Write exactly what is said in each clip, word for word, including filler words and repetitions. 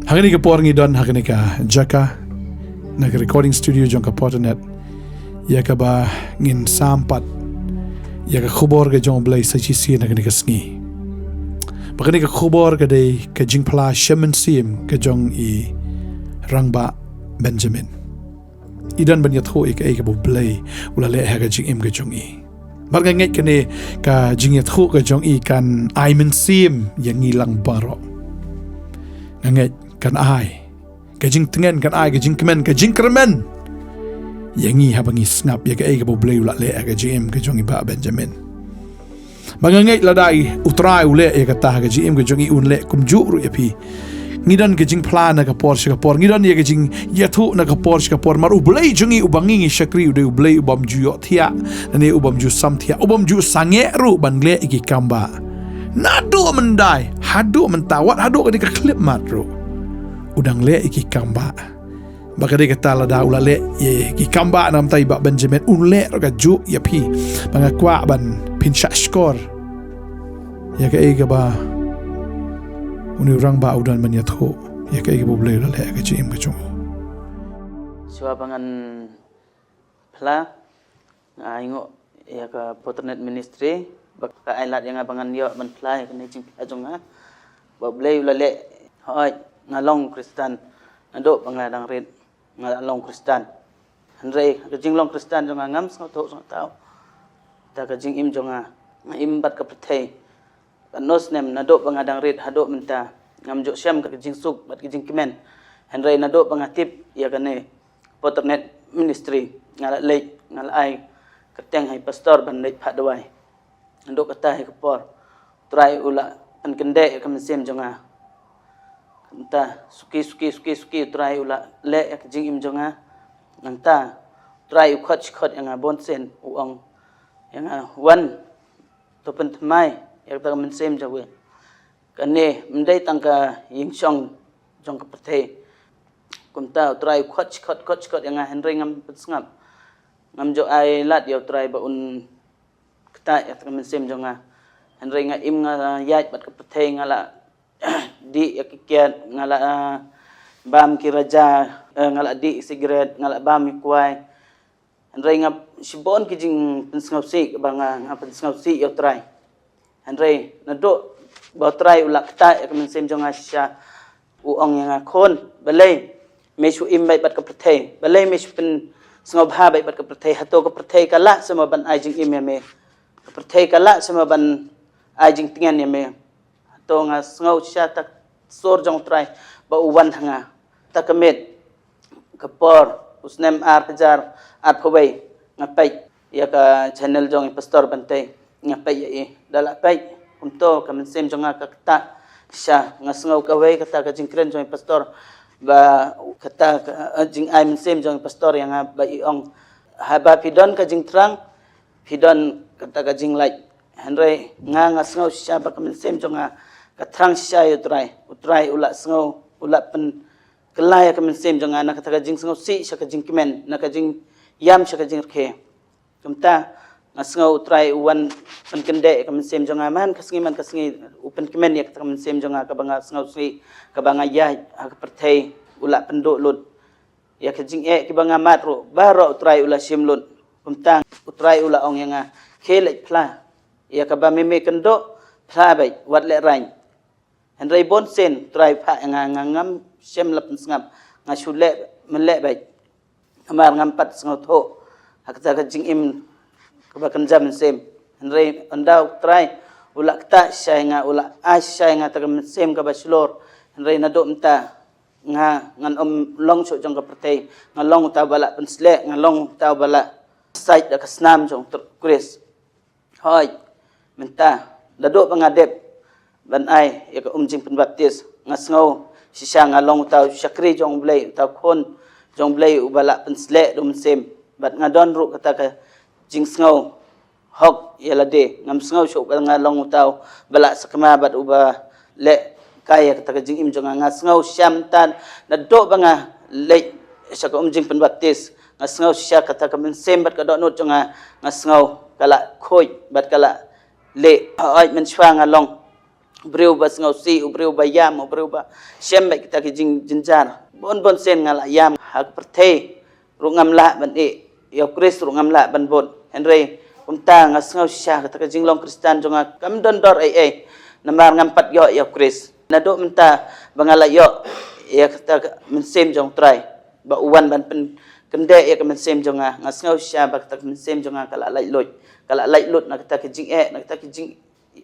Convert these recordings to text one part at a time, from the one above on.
Ha kane ka por ngi don ha kane ka jaka, na ka recording studio jong ka Potternet, ïa kaba ngin sam pat ïa ka khubor ka jong U Blei sa shisien ha kane ka sngi. Ba kane ka khubor ka dei ka jingphla sha mynsiem ka jong i Rangbah Benjamin. I don ban ïathuh ïa kaei kaba U Blei u la leh ha ka jingim ka jong i. Bad nga ngeit kane ka jingïathuh ka jong i kan ai mynsiem ïa ngi lang baroh. Nga ngeit kan ai ka jingtngen, kan ai ka jingkmen, ka jingkyrmen ïa ngi haba ngi sngap ïa kaei kaba U Blei u la leh ha ka jingim ka jong i Bah Benjamin. Ba nga ngeit lada i U Trai u leh ïa kata ha ka jingim ka jong i, un leh kumjuh ruh ïa phi. Ngi don ka jingphla na ka por sha ka por, ngi don ïa ka jingïathuh na ka por sha ka por. Namar U Blei jong ngi uba ngi ngi shakri u dei U Blei u bym ju ïohthiah, lane u bym ju samthiah, u bym ju sangeh ruh ban leh ïa ki kam ba. Naduh myndai haduh mynta, wat haduh kane ka khyllipmat ruh, u dang leh ïa ki kam ba. Ba ka dei kata, lada u la leh ïa ki kam ba na ka bynta i Bah Benjamin, un leh ruh kajuh ïa phi. Ba nga kwah ban phin shah shkor ïa kaei kaba une u rangbah u don ban ïathuh ïa kaei kaba U Blei u la leh ha ka jingim ka jong u. Shuwa ba ngan phla, nga ainguh ïa ka Potternet Ministry ba ka ai lad ïa nga ba ngan ïoh ban phla ïa kane ka jingphla jong nga. Ba U Blei u la leh, hooid, nga long Khristan. Naduh ba nga dang rit nga la long Khristan. Hynrei ka jinglong Khristan jong nga ngam sngewthuh sngewthaw. Kata ka jingim jong nga, nga im bad ka pyrthei. Katno snem naduh ba nga dang rit haduh mynta, ngam ju shem ka jingsuk bad ka jingkmen. Hynrei naduh ba nga tip ïa kane Potternet Ministry, nga la leit, nga la ai kyrteng ha i pastor ban leit phah dawai. Naduh kata hi ka por, U Trai u la pynkyndeh ïa ka mynsiem jong nga. Nangta suki suki suki suki U Trai u la leh ïa ka jingim jong nga. Nangta U Trai u khot shi khot ïa nga bun sien, u ong ïa nga, wan, to pynthymmai ïa kata ka mynsiem jong phi. Kane ym dei tang ka ïingshong jong ka pyrthei. Kumta U Trai u khot shi khot, khot shi khot ïa nga, hynrei ngam pynsngap. Ngam ju ai lad ïa U Trai ba un ktah ïa ka mynsiem jong nga. Hynrei nga im nga ïaid bad ka pyrthei, nga la dih ïa ki kiad, nga la, ah, bam ki raja, eh, nga la dih sigaret, nga la bam ïa kwai. Hynrei nga shibun ki jingpynsngewsih ba nga, nga pynsngewsih ïa U Trai. Hynrei naduh ba U Trai u la ktah ïa ka mynsiem jong nga shisha, u ong ïa nga, khun, balei me shu im beit bad ka pyrthei? Balei me shu pynsngewbha beit bad ka pyrthei? Hato ka pyrthei ka lah seh mo ban ai jingim ïa me? Ka pyrthei ka lah seh mo ban ai jingtngen ïa me? Hato nga sngew shisha ta ka sur jong U Trai ba u wan ha nga? Ta ka miet ka por, u snem ar hajar arphew wei, nga peit ïa ka channel jong i Pastor Bantei, nga peit ïa i, da la peit kumto ka mynsiem jong nga ka ktah shisha. Nga sngew kawei kata ka jingkren jong i Pastor, ba kata ka, eh, jingai mynsiem jong i Pastor ïa nga ba i ong, haba phi don ka jingthrang, phi don kata ka jinglait. Hynrei nga, nga sngew shisha ba ka mynsiem jong nga ka thrang shisha ïa U Trai. U Trai u la sngew, u la pyn kylla ïa ka mynsiem jong nga na kata ka jingsngewsih sha ka jingkmen, na ka jingïam sha ka jingrkhie. Kumta nga sngew U Trai u wan pynkyndeh ïa ka mynsiem jong nga man ka sngi man ka sngi, u pynkmen ïa kata ka mynsiem jong nga kaba nga sngewsih, kaba nga ïaid ha ka pyrthei, u la pynduh lut ïa ka jingeh kiba nga mad ruh, baroh U Trai u la shim lut. Kumta U Trai u la ong ïa nga, khie leit phla, ïa kaba me me kynduh, phla beit, wat lehraiñ. Hynrei bun sien U Trai u phah ïa nga, nga ngam shym la pynsngap, nga shu leh, me leh beit. Namar ngam pat sngewthuh ha kata ka jingim kaba kynja mynsiem. Hynrei ynda U Trai u la ktah shisha ïa nga, u la ai shisha ïa nga ta ka mynsiem kaba shlur. Hynrei naduh mynta nga, ngan ym long shuh jong ka pyrthei, nga long uta ba la pynsleh, nga long uta ba la sait da ka snam jong U Tr-, Khrist. Hooid, mynta, naduh ba nga dep ban ai ïa ka um jingpynbaptis, nga sngew shisha nga long uta u shakri jong U Blei, uta u khun jong U Blei uba la pynsleh da u mynsiem, bad nga don ruh kata ka jingsngew hok ïa lade. Ngam sngew shuh ba nga long uta uba la sakma bad uba leh kai ïa kata ka jingim jong nga. Nga sngew shisha mynta, naduh ba nga leit sha ka um jingpynbaptis, nga sngew shisha kata ka mynsiem bad ka dohnud jong nga, nga sngew ka la khuid bad ka la lieh. Hooid, mynshuwa nga long u briew ba sngewsih, u briew ba ïam, u briew ba shem bad kita ki jingjynjar. Bun bun sien nga la ïam ha ka pyrthei ruh ngam lah ban ïeh, ïa u Khrist ruh ngam lah ban bud. Hynrei kumta nga sngew shisha kata ka jinglong Khristan jong nga kam don dor ei ei namar ngam pat ïoh ïa u Khrist. Naduh mynta ba nga la ïoh ïa kata ka mynsiem jong u Trai ba u wan ban pynkyndeh ïa ka mynsiem jong nga, nga sngew shisha ba kata ka mynsiem jong nga ka la lait lut, ka la lait lut na kata ka jingeh, na kata ka jing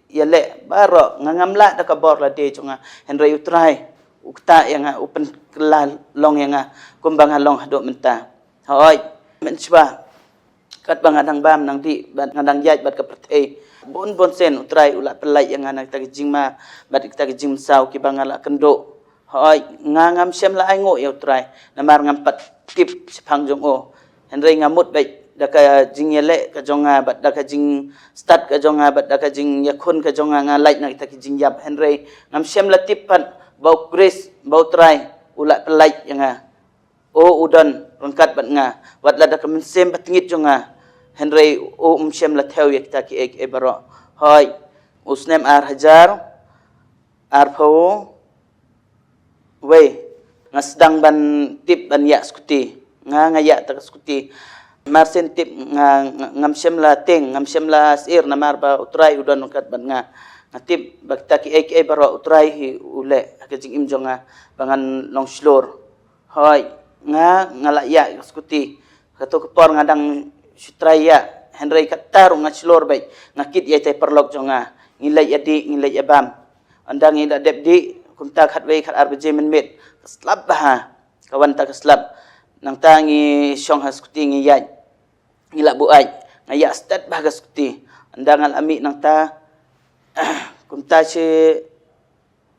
ïaleh baroh. Nga ngam lah da ka bor lade jong nga, hynrei u Trai u ktah ïa nga, u pynkylla long ïa nga kumba nga long haduh mynta. Hooid, mynshuwa katba nga dang bam nang dih bad nga dang ïaid bad ka pyrthei, bun bun sien u Trai u la pynlait ïa nga na kita ki jingma bad kita ki jingmynsaw kiba nga la kynduh. Hooid, nga ngam shym la ainguh ïa u Trai namar ngam pat tip shaphang jong u. Hynrei nga mut beit da ka jingïaleh ka jong nga bad da ka jingstad ka jong nga bad da ka jingïakhun ka jong nga, nga lait na kita ki jingïap. Hynrei ngam shym la tip pat ba u Khrist, ba u Trai u la pynlait ïa nga. U, u don ryngkat bad nga, wat la da ka mynsiem batngit jong nga, hynrei u um shym la thew ïa kita kiei kiei baroh. Hooid, u snem ar hajar arphew wei nga sdang ban tip ban ïa scooty. Nga, nga ïa ta ka scooty. Mar sien tip nga, nga, ngam shym la tieng, ngam shym la sir namar ba u Trai u don ryngkat bad nga. Nga tip ba kita kiei kiei baroh u Trai hi u leh ha ka jingim jong nga ba ngan long shlur. Hooid, nga, nga la ïa ka scooty. Kato ka por nga dang shu try ïa, hynrei kata ruh nga shlur beit, nga kit ïa ita i paralok jong nga. Ngi leit ïa dih, ngi leit ïa bam. Ynda ngi la dep dih kumta khatwei khatar baje mynmiet, ka slap bha. Ka wan ta ka slap. Nangta ngi shong ha scooty ngi ïaid. Ngi la buaid. Nga ïa stet bha ka scooty. Ynda nga la mih nangta kumta shi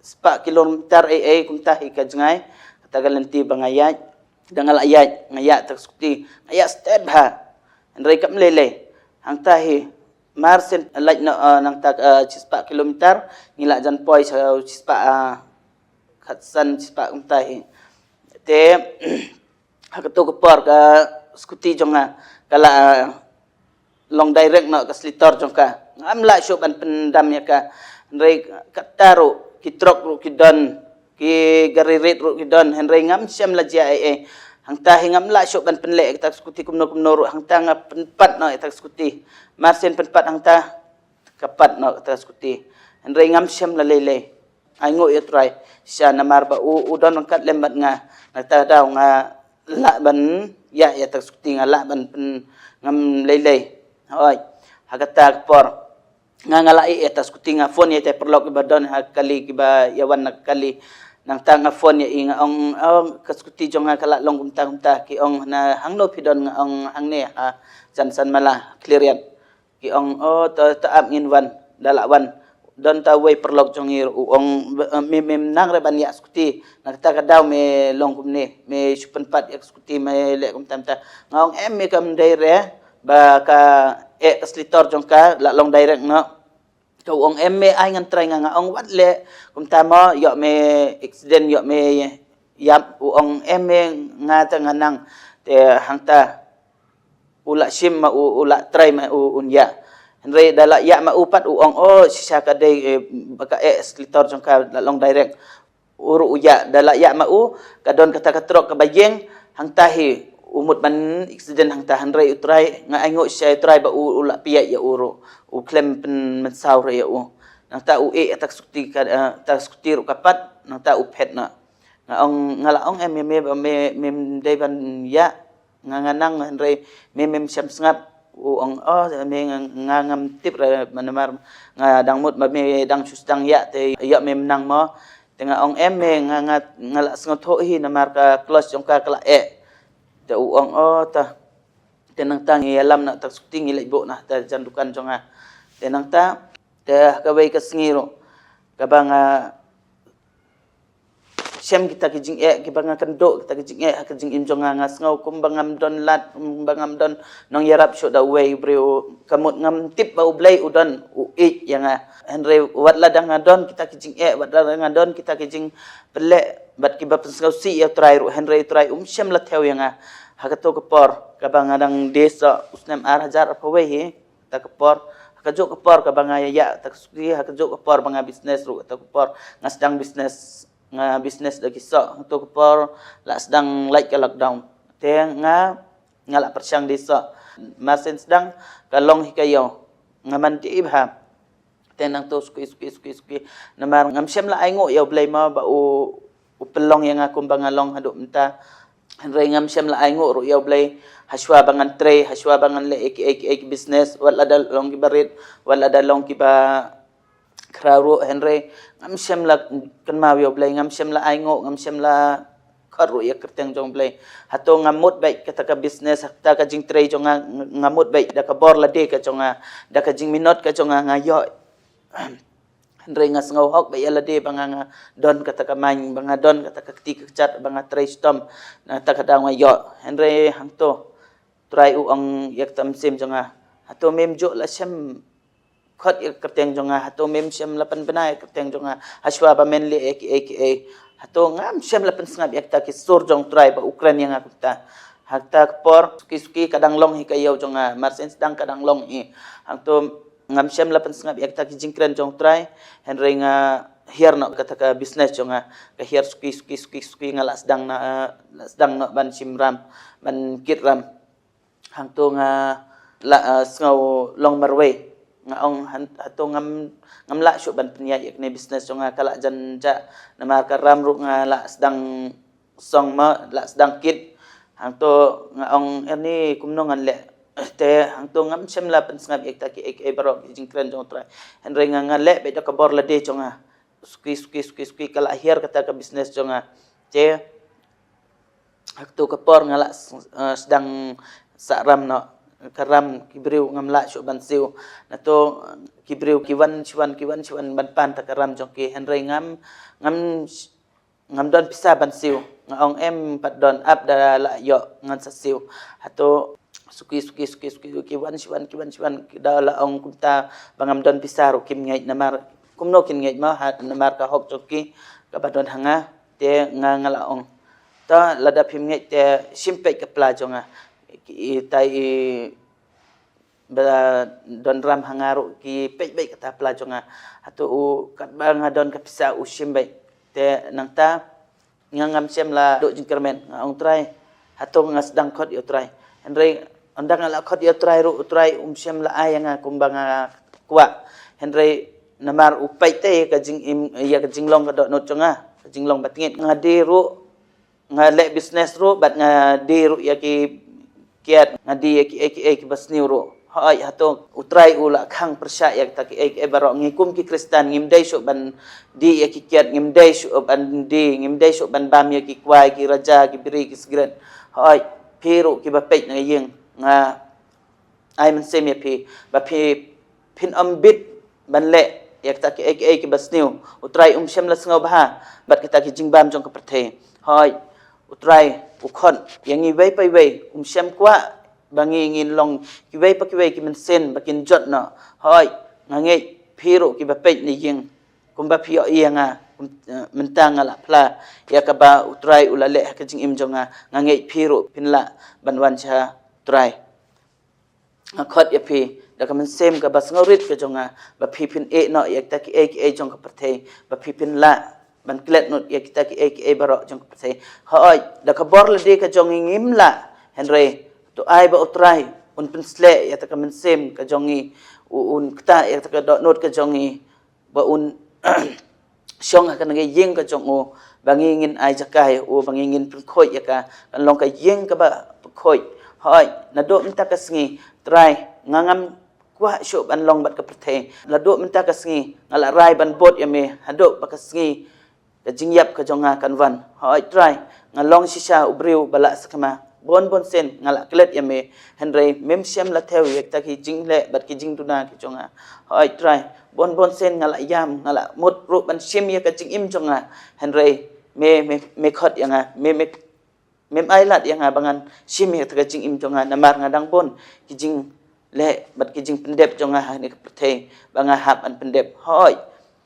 spah kilometer ei ei kumta hi ka jngai. Kata ka lynti ba nga ïaid. Da nga la ïaid, nga ïa ta ka scooty, nga ïa stet bha. Hynrei kam lei lei. Hangta hi mar sien lait noh, eh, nangta, eh, shispah kilometer, ngi la jan poi sha shispah, eh, khatsan shispah kumta hi. Te ha kato ka por ka scooty jong nga ka la, eh, long direct noh ka slitor jong ka. Ngam lah shuh ban pyndam ïa ka. Hynrei kata ruh ki trok ruh ki don, ki gari rit ruh ki don, hynrei ngam shem la jia ei ei. Hangta hi ngam lah shuh ban pynleh ïa kata ka scooty kumno kumno ruh, hangta nga pynpat noh ïa kata ka scooty. Mar sien pynpat hangta, ka pat noh kata ka scooty. Hynrei ngam shem la lei lei. Ai nguh ïa u Trai shisha namar ba u, u don ryngkat lem bad nga. Na kata ka daw nga lah ban ïa, ïa ta ka scooty, nga lah ban pyn, ngam lei lei. Hooid, ha kata ka por nga, nga la ïeh ïa ta ka scooty, nga phone ïa ita i paralok kiba don ha ka kali, kiba ïa wan na ka kali. Nangta nga phone ïa i, nga ong, oh, ka scooty jong nga ka la long kumta kumta. Ki ong, na hangno phi don? Nga ong, hangne ha Jan Sanmala, Khliehriat. Ki ong, oh, to, to ap ngin wan, da lah wan. Don ta uwei paralok jong ngi ruh, u ong, eh, me, mem nang re ban ïa scooty. Na kata ka daw me long kumne, me shu pynpat ïa ka scooty, me leh kumta kumta. Nga ong, em, me kam dei re ba ka, eh, ka slitor jong ka la long direct noh. Te u ong, em, me ai ngan try. Nga, nga ong, wat leh kumta mo, ïoh me accident, ïoh me ïap. U ong, em, me nga te nga nang. Te hangta u la shim ma u, u la try ma u un ïa. Hynrei da la ïa ma u pat u ong, oh, shisha ka dei, eh, ba ka, eh, slitor jong ka la long direct. U ruh u ïa, da la ïa ma u, ka don kata ka trok kaba ïeng, hangta hi u mut ban accident hangta. Hynrei u Trai, nga ai nguh shisha ïa u Trai ba u, u la pia ïa u ruh. U khlem pynmynsaw ruh ïa u. Nangta u ïeh ïa ta ka scooty ka, eh, ta ka scooty ruh ka pat, nangta u phet noh. Nga ong, nga la ong, em, me, me, me, mem dei ban ïa, nga, nga nang, hynrei me, mem sham sngap. U ong, oh, me, nga, nga ngam tip re namar nga dang mut ba me dang shu sdang ïa, te ïoh mem nang mo. Te nga ong, em, me, nga, nga, nga la sngewthuh hi namar ka clutch jong ka ka la eh. Te u ong, oh, ta. Te nangta ngi ïalam na ta ka scooty ngi leit buh na ta jan dukan jong nga. Te nangta, te ha kawei ka sngi ruh kaba nga shem kita ki jingeh, kiba nga kynduh kita ki jingeh ha ka jingim jong nga, nga sngew kumba ngam don lad, kumba ngam don nongïarap shuh da uwei u briew. Ka mut ngam tip ba U Blei u don, u ïeit ïa nga. Hynrei wat la dang nga don kita ki jingeh, wat la dang nga don kita ki jingpynleh bad kiba pynsngewsih ïa U Trai ruh, hynrei U Trai um shym la thew ïa nga. Ha kato ka por kaba nga dang die soh, u snem ar hajar arphew wei hi, kata ka por, ha Kajuh ka por kaba nga ïa ïa, ta ka suki, ha kajuh ka por ba nga business ruh, ta ka por nga sdang business, nga business da ki soh, to ka por la sdang lait ka lockdown. Te nga, nga la pyrshang da ki soh. Mar sien sdang ka long hi ka ïew, nga man te i bha. Te nangto suki, suki, suki, suki. Namar ngam shym la ai nguh ïa U Blei mo ba u, u pynlong ïa nga kumba nga long haduh mynta. Hynrei ngam shym la ai nguh ruh ïa U Blei, hashwa ba ngan trei, hashwa ba ngan leh ïa ki, ïa ki, ïa ki business, wat la da long kiba rit, wat la da long kiba khraw ruh, hynrei ngam shym la kynmaw ïa U Blei, ngam shym la ai nguh, ngam shym la khot ruh ïa ka kyrteng jong U Blei. Hato nga mut beit kata ka business, kata ka jingtrei jong nga, nga mut beit da ka bor lade ka jong nga, da ka jingminot ka jong nga, nga ïoh. Hynrei nga sngew hok beit ïa lade ba nga, nga don kata ka main, ba nga don kata ka kti ka kjat, ba nga trei shitom na kata ka daw nga ïoh. Hynrei hangto Trai u ong ïa kata ka mynsiem jong nga, hato mem ju la shym khot ïa ka kyrteng jong nga, hato mem shym la pynbna ïa ka kyrteng jong nga hashwa ba men leh ïa ki, ïa ki, ïa ki. Hato ngam shym la pynsngap ïa kata ki sur jong Trai ba u kren ïa nga kumta. Ha kata ka por suki, suki ka dang long hi ka ïew jong nga, mar sien sdang ka dang long hi. Hangto ngam shym la pynsngap ïa kata ki jingkren jong Trai, hynrei nga hiar noh kata ka business jong nga, ka hiar suki, suki, suki, suki, nga la sdang na, la sdang noh ban shim ram, ban kit ram. Hangto nga la, eh, sngew long marwei. Nga ong han-, hato ngam, ngam lah shuh ban pynïaid ïa kane business jong nga, ka la jan jah, namar ka ram ruh nga la sdang song ma, la sdang kit. Hangto nga ong, "Erni, kumno ngan leh?" Te hangto ngam shym la pynsngap ïa kita ki, eh, eh, baroh ki jingkren jong Trai. Hynrei nga, nga leh beit da ka bor lade jong nga. Suki, suki, suki, suki, ka la hiar kata ka business jong nga. Te ha kato ka por nga la s-, eh, sdang sah ram noh. Ka ram ki briew ngam lah shuh ban siew. Nato ki briew ki wan shi wan, ki wan shi wan ban pan ta ka ram jong ki, hynrei ngam, ngam, ngam don pisa ban siew. Nga ong em pat don, ap da la ïoh ngan sa siew. Hato suki, suki, suki, suki, ki wan shi wan, ki wan shi wan, ki da la ong kumta ba ngam don pisa ruh kim ngeit namar kumno kin ngeit ma, ha, namar ka hok jong ki kaba don ha nga. Te nga, nga la ong, "Ta lada phim ngeit te shim peit ka pla jong nga." I, i, ta i ba don ram ha nga ruh ki peit beit kata pla jong nga. Hato u, katba nga don ka pisa u shim beit. Te nangta nga ngam shym la duh jingkyrmen, nga ong, "Trai, hato nga sdang khot ïa U Trai." Hynrei ynda nga la khot ïa U Trai ruh, U Trai um shym la ai ïa nga kumba nga kwah. Hynrei namar u peit te ïa ka jingim, ïa ka jinglong ka dohnud jong nga, ka jinglong ba tngit. Nga die ruh, nga leh business ruh, bad nga die ruh ïa ki kiad, nga die ïa ki, ïa ki, ïa ki ba sniew ruh. Hooid, hato U Trai u la khang pyrshah ïa kita ki, ïa ki, ïa baroh. Ngi kum ki Khristan ngim dei shuh ban die ïa ki kiad, ngim dei shuh ban die, ngim dei shuh ban bam ïa ki kwai, ki raja, ki biri, ki sigret. Hooid, phi ruh ki ba peit na ïing, nga ai mynsiem ïa phi ba phi, phin ym bit ban leh ïa kita ki, ïa ki, ïa ki ba sniew. U Trai um shym la sngewbha bad kita ki jingbam jong ka pyrthei. Hooid, U Trai u khot ïa ngi iwei pa iwei, um shym kwah ba ngi ngin long kiwei pa kiwei ki mynsiem ba kin jot noh. Hooid, nga ngeit phi ruh ki ba peit na ïing, kumba phi ïohi ïa nga, kum, eh, mynta nga la phla ïa kaba U Trai u la leh ha ka jingim jong nga, nga ngeit phi ruh phin lah ban wan sha U Trai. Nga khot ïa phi da ka mynsiem kaba sngewrit ka jong nga, ba phi phin ïeh noh ïa kita ki, eh, ki, eh, jong ka pyrthei, ba phi phin lah ban klet nud ïa kita ki, eh, ki, eh, baroh jong ka pyrthei. Hooid, da ka bor lade ka jong ngi ngim lah, hynrei to ai ba U Trai un pynsleh ïa ta ka mynsiem ka jong ngi, u-, un ktah ïa ta ka dohnud ka jong ngi, ba un shong ha ka ngi ïing ka jong u, ba ngi ngin ai jaka ïa u, ba ngi ngin pynkhuid ïa ka, kan long ka ïing kaba pynkhuid. Hooid, naduh mynta ka sngi, Trai, nga ngam kwah shuh ban long bad ka pyrthei. Naduh mynta ka sngi, nga la rai ban bud ïa me, haduh ba ka sngi ka jingïap ka jong nga kan wan. Hooid Trai, nga long shisha u briew ba la sakma. Bun bun sien nga la klet ïa me, hynrei mem shym la thew ïa kita ki jingleh bad ki jingduna ki jong nga. Hooid Trai, bun bun sien nga la ïam, nga la mut ruh ban shim ïa ka jingim jong nga, hynrei me, me, me khot ïa nga, me, me, mem ai lad ïa nga ba ngan shim ïa kita ki jingim jong nga, namar nga dang bun ki jing leh bad ki jingpyndep jong nga ha kane ka pyrthei ba nga hap ban pyndep. Hooid,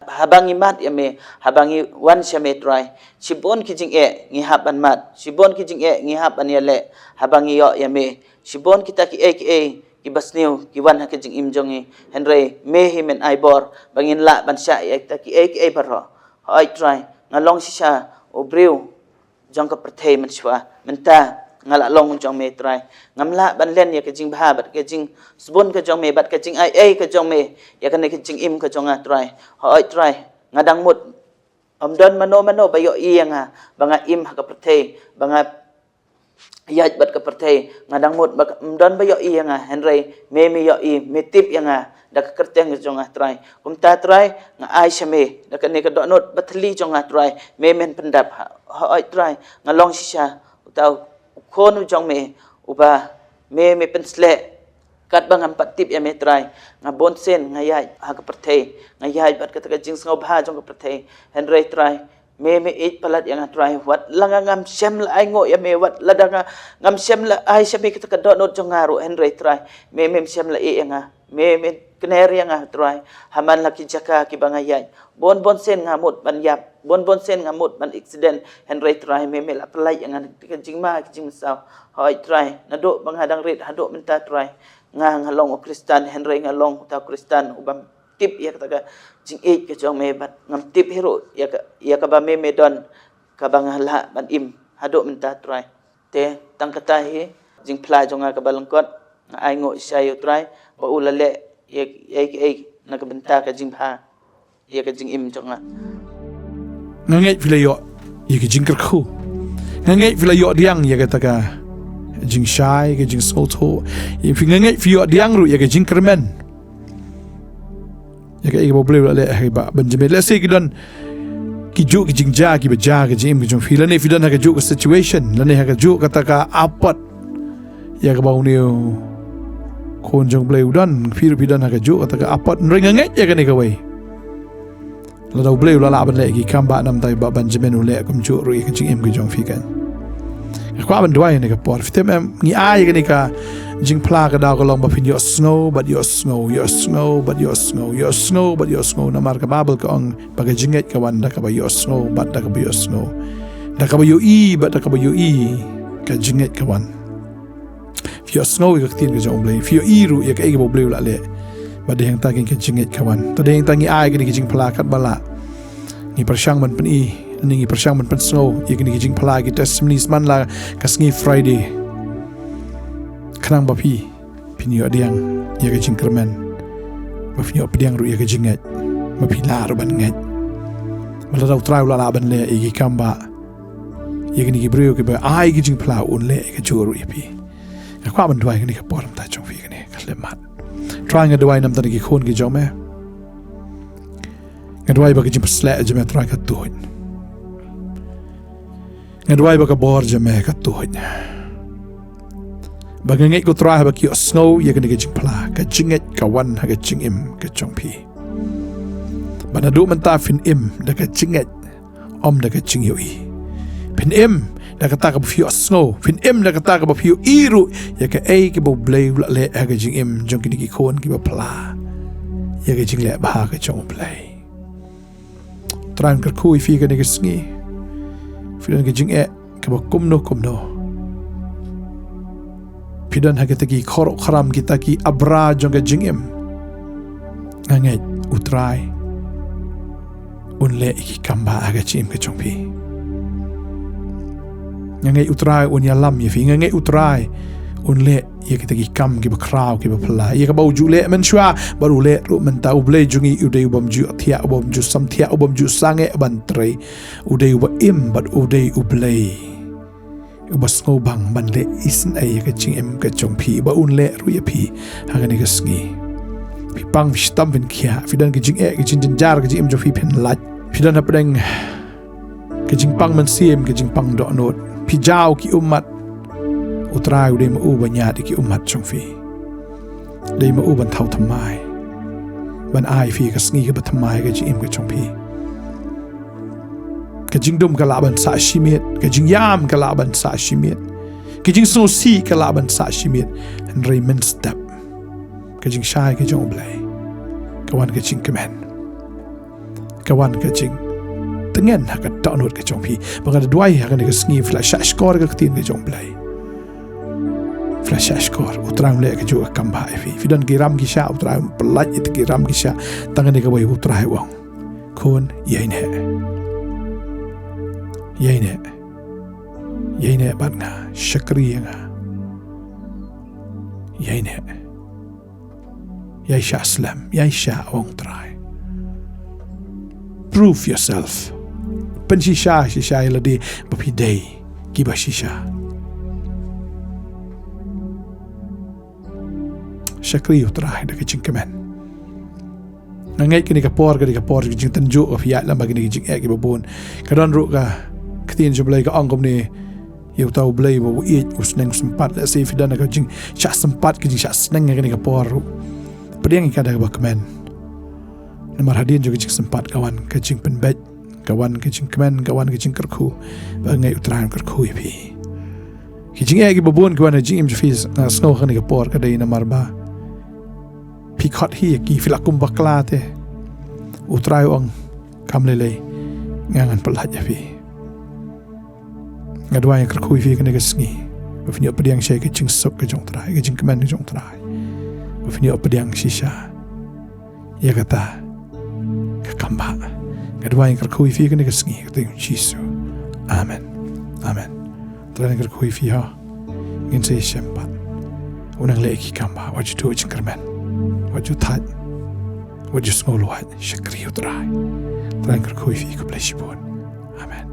haba ngi mad ïa me, haba ngi wan sha me Trai, shibun ki jingeh ngi hap ban mad, shibun ki jingeh ngi hap ban ïaleh. Haba ngi ïoh ïa me, shibun kita ki, eh, ki, eh, kiba sniew ki wan ha ka jingim jong ngi, hynrei me hi men ai bor ba ngin lah ban shah ïa kita kiei kiei baroh. Hooid Trai, nga long shisha u briew jong ka pyrthei mynshuwa, mynta nga la long jong me Trai. Ngam lah ban len ïa ka jingbha bad ka jingsbun ka jong me bad ka jingai ei ka jong me ïa kane ka jingim ka jong nga Trai. Hooid Trai, nga dang mut ym don mano mano ba ïohi ïa nga ba nga im ha ka pyrthei, ba nga ïaid bad ka pyrthei. Nga dang mut ba ym don ba ïohi ïa nga, hynrei me me ïohi, me tip ïa nga da ka kyrteng ka jong nga Trai. Kumta Trai, nga ai sha me da kane ka dohnud ba thylli jong nga Trai, me men pyndap. Hooid Trai, nga long shisha uta u khun u jong me uba me me pynsleh. Katba ngam pat tip ïa me Trai, nga bun sien nga ïaid ha ka pyrthei, nga ïaid bad kata ka jingsngewbha jong ka pyrthei. Hynrei Trai, me me ïeit palat ïa nga Trai, wat la nga ngam shem la ai nguh ïa me, wat lada nga ngam shem la ai sha me kata ka dohnud jong nga ruh, hynrei Trai, me mem shem la ïeit ïa nga, me me kner ïa nga Trai. Ha man la ki jaka kiba nga ïaid, bun bun sien nga mut ban ïap, bun bun sien nga mut ban accident, hynrei Trai me me la pyllait ïa nga na ka jingma ka jingmynsaw. Hooid Trai, naduh ba nga dang rit haduh mynta Trai, nga nga long u Khristan, hynrei nga long uta u Khristan uba tip ïa kata ka jingïeit ka jong me bad ngam tip hi ruh ïa ka, ïa kaba me me don kaba nga lah ban im haduh mynta Trai. Te tang kata hi jingphla jong nga kaba lyngkot, nga ai nguh shisha ïa u Trai ba u la leh ïa, ïa, ïa na ka bynta ka jingbha ïa ka jingim jong nga. Nga ngeit phi la ïoh ïa ka jingkyrkhu. Nga ngeit phi la ïoh diang ïa kata ka jingshai, ka jingsngewthuh. Ïa phi, nga ngeit phi ïoh diang ruh ïa ka jingkyrmen. Ïa kaei kaba U Blei u la leh ha i Bah Benjamin. Lehse ki don ki juh ki jingjia kiba jia ka jingim ka jong phi, lane phi don ha ka juh ka situation, lane ha ka juh kata ka apot ïa kaba une u khun jong U Blei u don, phi ruh phi don ha ka juh kata ka apot. Hynrei nga ngeit ïa kane kawei, lada U Blei u la lah ban leh ki kam ba namar i Bah Benjamin u leh kumjuh ruh ïa ka jingim ka jong phi kan. Nga kwah ban duwai ïa kane ka por, phi tip em, ngi ai ïa kane ka jingphla ka daw ka long ba phin ïohsngew bad ïohsngew, ïohsngew bad ïohsngew, ïohsngew bad ïohsngew. Namar ka Baibl ka ong ba ka jingngeit ka wan da kaba ïohsngew bad da kaba ïohsngew, da kaba ïohi bad da kaba ïohi ka jingngeit ka wan. Phi ïohsngew ïa ka ktien ka jong U Blei, phi ïohi ruh ïa kaei kaba U Blei u la leh. Bad dei hangta keiñ ka jingngeit ka wan. Te dei hangta ngi ai kane ka jingphla katba lah. Ngi pyrshang ban pyni, ngi pyrshang ban pynsngew ïa kane ka jingphla, ki testimonies man la ka sngi Friday. Khnang ba phi phin ïoh diang ïa ka jingkyrmen, ba phin ïoh pdiang ruh ïa ka jingngeit, ba phi lah ruh ban ngeit ba lada U Trai u la lah ban leh ïa ki kam ba ïa kine ki briew kiba ai ki jingphla, un leh ïa kajuh ruh ïa phi. Nga kwah ban duwai kane ka por mynta jong phi, kane ka khyllipmat. Trai, nga duwai namar ki khun ki jong me. Nga duwai ba ka jingpynshlur jong me Trai ka tuid. Nga duwai ba ka bor jong me ka tuid. Ba nga ngeit ko Trai haba ki ïohsngew ïa kane ka jingphla, ka jingngeit ka wan ha ka jingim ka jong phi. Ba naduh mynta phin im da ka jingngeit, ym da ka jingïohi. Phin im da kata kaba phi ïohsngew, phin im da kata kaba phi ïohi ruh ïa kaei kaba U Blei u la leh ha ka jingim jong kine ki khun kiba phla ïa ka jingleh bha ka jong U Blei. Trai, nga kyrkhu ïa phi kane ka sngi. Phi don ka jingeh kaba kumno kumno. Phi don ha kita ki khorok khram, kita ki abra jong ka jingim. Nga ngeit U Trai un leh ïa ki kam ba ha ka jingim ka jong phi. Nga ngeit U Trai un ïalam ïa phi. Nga ngeit U Trai un leh ïa kita ki kam kiba khraw kiba phylla, ïa kaba u ju leh mynshuwa bad u leh ruh mynta. U Blei jong ngi u dei u bym ju thiah, u bym ju samthiah, u bym ju sangeh ban trei. U dei uba im bad u dei U Blei uba sngewbang ban leh isynei ïa ka jingim ka jong phi, ba un leh ruh ïa phi ha kane ka sngi. Phi pang, phi shitom, phin khiah, phi don ka jingeh, ka jingjynjar ka jingim jong phi, phin lait. Phi don hapdeng ka jingpang mynsiem, ka jingpang dohnud. Phi jaw ki ummat. U Trai u dei ma u ban ïaid ïa ki ummat jong phi. Dei ma u ban thaw thymmai, ban ai phi ka sngi kaba thymmai ka jingim ka jong phi. Ka jingdum ka lah ban sah shi miet, ka jingïam ka lah ban sah shi miet, ka jingsngewsih ka lah ban sah shi miet. Hynrei mynstep ka jingshai ka jong U Blei ka wan ka jingkmen, ka wan ka jingtngen ha ka dohnud ka jong phi. Ba nga da duwai ha kane ka sngi phi la shah shkor ka ktien ka jong U Blei. Phi la shahshkor, U Trai um leh kajuh ka kambah ïa phi. Phi don ki ram ki shah, U Trai um pyllait ïa ki ram ki shah. Tang kane kawei U Trai u ong, khun, ïaineh. Ïaineh. Ïaineh bad nga, shakri ïa nga. Ïaineh. Ïai shah slem, ïai shah, ong U Trai. Prove yourself. Pynshisha shisha ïa lade ba phi dei kiba shisha. Shakri ïa U Trai da ka jingkmen. Nga ngeit kane ka por ka dei ka por ka jingtynjuh, ba phi ïaid lem bad kine ki jingeh kiba bun. Ka don ruh ka ktien jong U Blei ka ong kumne, ïa uta U Blei uba ïeit, u sneng u sympat. Lehse phi don ka jingshah sympat, ka jingshah sneng ha kane ka por ruh, pdiang ïa ka da kaba kmen. Namar hadien jong ka jingsympat ka wan ka jingpynbeit, ka wan ka jingkmen, ka wan ka jingkyrkhu. Ba nga ngeit U Trai un kyrkhu ïa phi. Ki jingeh kiba bun ki wan ha ka jingim jong phi, nga sngew ha kane ka por ka dei namar ba phi khot hi ïa ki, phi la kum bakla te. U Trai u ong, kam lei lei, nga ngan pyllait ïa phi. Nga duwai, nga kyrkhu ïa phi kane ka sngi, ba phin ïoh pdiang shisha ka jingsuk ka jong U Trai, ka jingkmen ka jong U Trai. Ba phin ïoh pdiang shisha ïa kata ka kambah. Nga duwai, nga kyrkhu ïa phi kane ka sngi, ha ka kyrteng U Jisu. Amen. Amen. Trai un kyrkhu ïa phi ho. Ngin sa ïashem pat. U nang leh ïa ki kambah, wat ju duh jingkyrmen, wat ju thait, wat ju sngewlwait. Shakri ïa U Trai. Trai un kyrkhu ïa phi, khublei shibun. Amen.